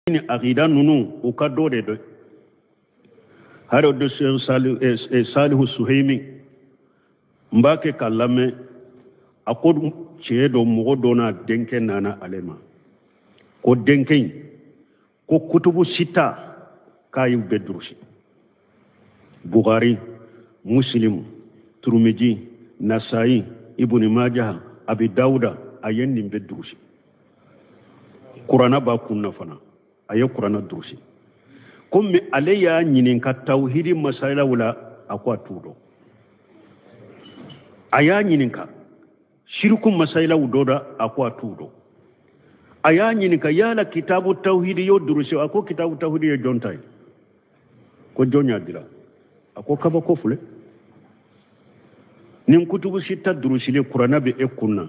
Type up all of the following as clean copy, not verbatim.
Ni akida ninnu, u ka dɔ de dɔn. Hali o de Salihu Suhaimi, n b'a kɛ k'a lamɛn. A ko cɛ dɔ, mɔgɔ dɔ n'a denkɛ nana ale ma, ko denkɛ in ko kutubu sita k'a y'u bɛɛ durusi: Bukhari, Muslim, Turumiji, Nasayi, Ibuni Majaha, Abi Dawuda. A ye nin bɛɛ durusi. Kurana b'a kun na fana, a ye kurana durusi. Komi ale y'a ɲininka tawhidi masalaw la, a ko a t'u dɔn. A y'a ɲininka shiriku masalaw dɔ da, a ko a t'u dɔn. A y'a ɲininka yala kitabu tawhidi y'o durusi, a ko kitabu tawhidi ye jɔn ta ye? Ko jɔn y'a dira? A ko kabako filɛ nin kutubu sita durusili, kurana bɛ e kun na,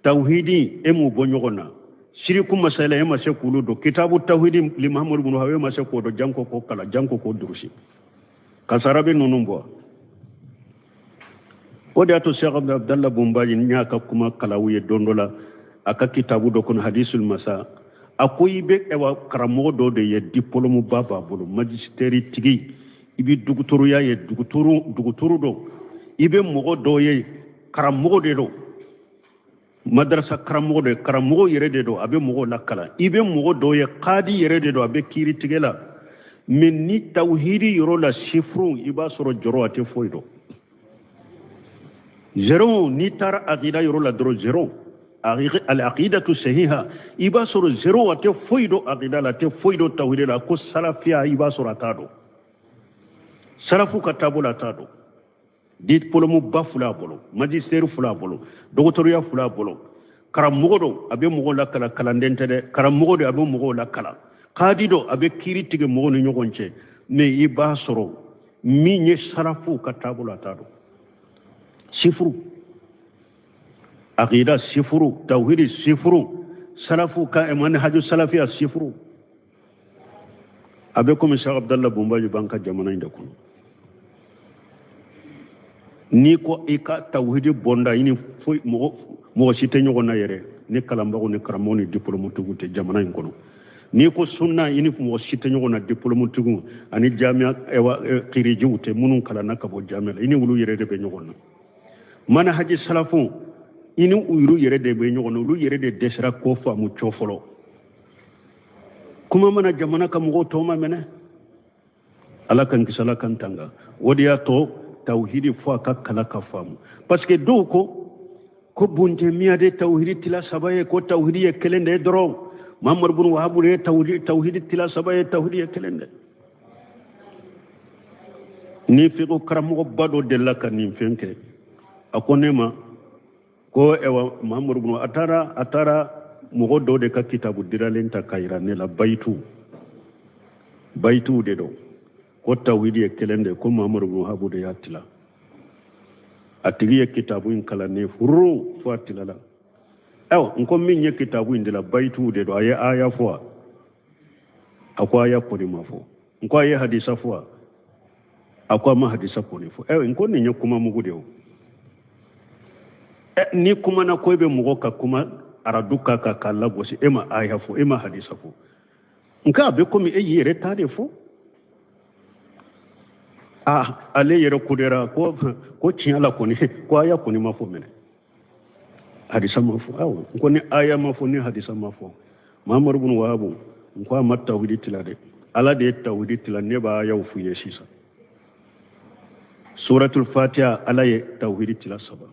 tawhidi e m'u bɔ ɲɔgɔn na, siriku masala e ma se k'olu dɔn, kitabu tawhidi li Mahamadu bunu e ma se k'o dɔn, janko k'o kalan, janko k'o durusi, kasara bɛ ninnu bɔ. O de y'a to Cheikh Abdallah Bunbaji, n y'a ka kuma kalawu ye don dɔ la a ka kitabu dɔ kɔnɔ, Hadisul Masa. A ko i bɛ ɛwa karamɔgɔ dɔ de ye, diplôme ba b'a bolo, magistère tigi, i bɛ dugutoroya ye, dugutoro dɔ, i bɛ mɔgɔ dɔ ye, karamɔgɔ de don, madarasa karamɔgɔ de, karamɔgɔ yɛrɛ de don, a bɛ mɔgɔw lakalan. I bɛ mɔgɔ dɔ ye, kadi yɛrɛ de don, a bɛ kiiri tigɛ la. Mais ni tawhidi yɔrɔ la, sifuru, i b'a sɔrɔ jɔrɔ, a tɛ foyi dɔn, zéro. N'i taara akida yɔrɔ la dɔrɔn, zéro. Al aqidatu sahiha, i b'a sɔrɔ zéro, a tɛ foyi dɔn akida la, a tɛ foyi dɔn tawhidi la. Ko salafiya, i b'a sɔrɔ a t'a dɔn. Salafu ka taabolo, a t'a dɔn. Diplôme ba fila a bolo, magistère fila a bolo, dɔgɔtɔrɔya fila a bolo, karamɔgɔ don, a bɛ mɔgɔw lakalan, kalanden tɛ dɛ, karamɔgɔ don, a bɛ mɔgɔw lakalan, kadi don, a bɛ kiiri tigɛ mɔgɔw ni ɲɔgɔn cɛ. Mais i b'a sɔrɔ min ye salafuw ka taabolo, a t'a dɔn. Sifuru, akida sifuru, tawhidi sifuru, salafu ka manhaju salafiya sifuru. A bɛ komi Cheikh Abdallah Bunbaji b'an ka jamana in de kɔnɔ. N'i ko i ka tawhidi bɔnda, i ni foyi mɔgɔ mɔgɔ si tɛ ɲɔgɔn na yɛrɛ, ni kalanbagaw ni karamɔgɔw ni diplôme-tigiw tɛ jamana in kɔnɔ. N'i ko sunna, i ni mɔgɔ si tɛ ɲɔgɔn na, diplôme-tigiw ani jamiya kirijiw tɛ, minnu kalanna ka bɔ jamiya la, i ni olu yɛrɛ de bɛ ɲɔgɔn na. Manahaji salafu, i ni olu yɛrɛ de bɛ ɲɔgɔn na. Olu yɛrɛ de dɛsɛra ko faamu cɔ fɔlɔ. Kuma mana jamana ka mɔgɔw tɔ ma minɛ, Ala kan kisi, Ala kan tanga. O de y'a to tawhidi fo a ka kala ka faamu, parce que dɔw ko buntemiya de tawhidi tila saba ye, ko tawhidi ye kelen de ye dɔrɔn. Mahamadu bunu Wahabu de ye tawhidi tila saba ye, tawhidi ye kelen de. Ni fiqhu karamɔgɔba dɔ delila ka nin fɛn kɛ, a ko ne ma ko ɛwa Mahamadu bunu, a taara mɔgɔ dɔ de ka kitabu diralen ta ka yira ne la, bayituw de don, ko tawhidi ye kelen de, ko Mahamadu bunu Wahabu de y'a tila. A tigi ye kitabu in kalan ne furu fo a tilala. Ayiwa, n ko min ye kitabu in de la, bayituw de don, a ye aya fɔ wa? A ko aya kɔni ma fɔ. N ko a ye hadisa fɔ wa? A ko a ma hadisa kɔni fɔ. Ayiwa, n ko nin ye kuma mugu de ye o. Ni kumana ko e bɛ mɔgɔ ka kuma aradu kan kan k'a lagosi, e ma aya fɔ, e ma hadisa fɔ, nka a bɛ komi e y'i yɛrɛ ta de fɔ. Ah, ale yɛrɛ kudera ko tiɲɛ la kɔni, ko aya kɔni ma fɔ minɛ, hadisa ma fɔ. Awa, n ko ni aya ma fɔ, ni hadisa ma fɔ, Mahamadu bunu Wahabu, n ko a ma tawhidi tila dɛ, Ala de ye tawhidi tila. Ne b'a ayaw f'u ye sisan. Suratul Fatiha, Ala ye tawhidi tila saba.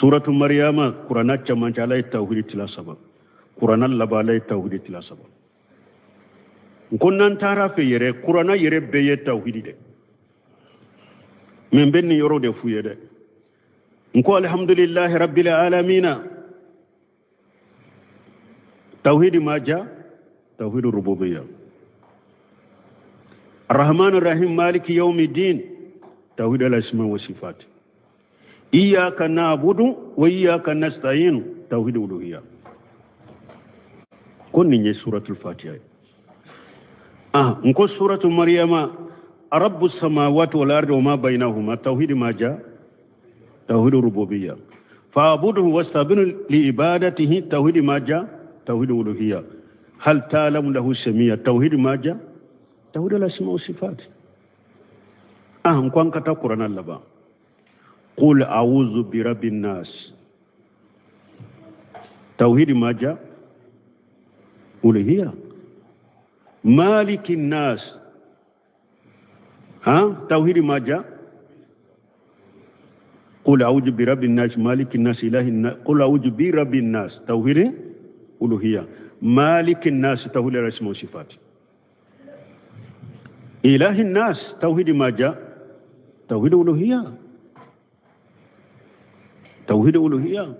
Suratu Mariyama, kurana camancɛ, Ala ye tawhidi tila saba. Kurana laban, Ala ye tawhidi tila saba. N ko n'an taara fɛ yɛrɛ, kurana yɛrɛ bɛɛ ye tawhidi dɛ. Mɛ n bɛ nin yɔrɔ de f'u ye dɛ. N ko alhamdulillahi rabbil alamina, tawhidi ma ja, tawhidi rububiyya. Arrahman arrahim maliki yawmi din, tawhid al asma wa sifat. Iyyaka na'budu wa iyyaka nasta'in, tawhid uluhiyya. Ko nin ye suratul Fatiha ye. Ah, n ko suratu Maryama, rabbu samawati wal ardi wa ma bainahuma, tawhid ma ja, tawhid rububiyya. Fa'budhu wastabir li ibadatihi, tawhid ma ja, tawhid uluhiyya. Hal ta'lamu lahu samia, tawhid maja, tawhid al-asma wa sifat. Ah, n ko an ka taa kuranna laban. Qul a'udhu bi rabbin nas, tawhid maja, uluhiyya. Malikin nas, ha, tawhid maja, qul a'udhu bi rabbin nas, malikin nas, ilahin nas. Qul a'udhu bi rabbin nas, tawhid uluhiyya. Malikin nas, tawhid al-asma wa sifat. Ilahin nas, tawhid maja, tawhid uluhiyya, tawhid uluhiyya.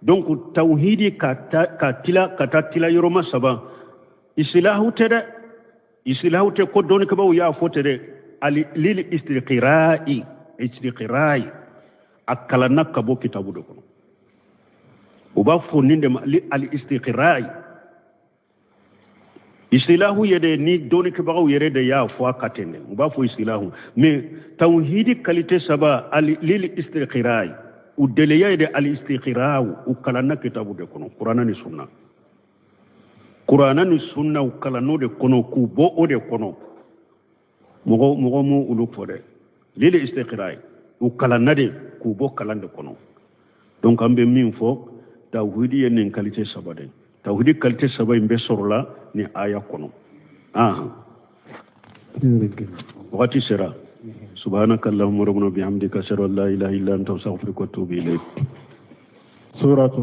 Donc tawhidi ka ta, ka tila ka taa tila yɔrɔma saba. Isilahu tɛ dɛ, isilahu tɛ ko dɔnnikɛbaaw y'a fɔ tɛ dɛ. Ali lil istiqra'i, istiqra'i, a kalanna ka bɔ kitabu de kɔnɔ. U b'a fɔ nin de ma li al istiqra'i. Isilahu yɛrɛ ni dɔnnikɛbagaw yɛrɛ de y'a fɔ a ka ten dɛ, u b'a fɔ isilahu. Mais tawhidi qualité saba, ali lil istiqra'i, u deleya ye de al istiqra'u, u kalanna kitabu de kɔnɔ, kuranna ni sunna, kuranna ni sunna, u kalann'o de kɔnɔ k'u bɔ o de kɔnɔ. Mɔgɔ mɔgɔ m'u olu fɔ dɛ. Lil istiqra'i, u kalanna de k'u bɔ kalan de kɔnɔ. Donc an bɛ min fɔ, tawhidi ye nin qualité saba de. Tawhidi qualité saba in bɛ sɔrɔla nin aya kɔnɔ. Ahan, wagati sera. Subhanaka allahumma rabbana bihamdika, ashhadu an la ilaha illa anta, astaghfiruka wa atubu ilayk. Suratu.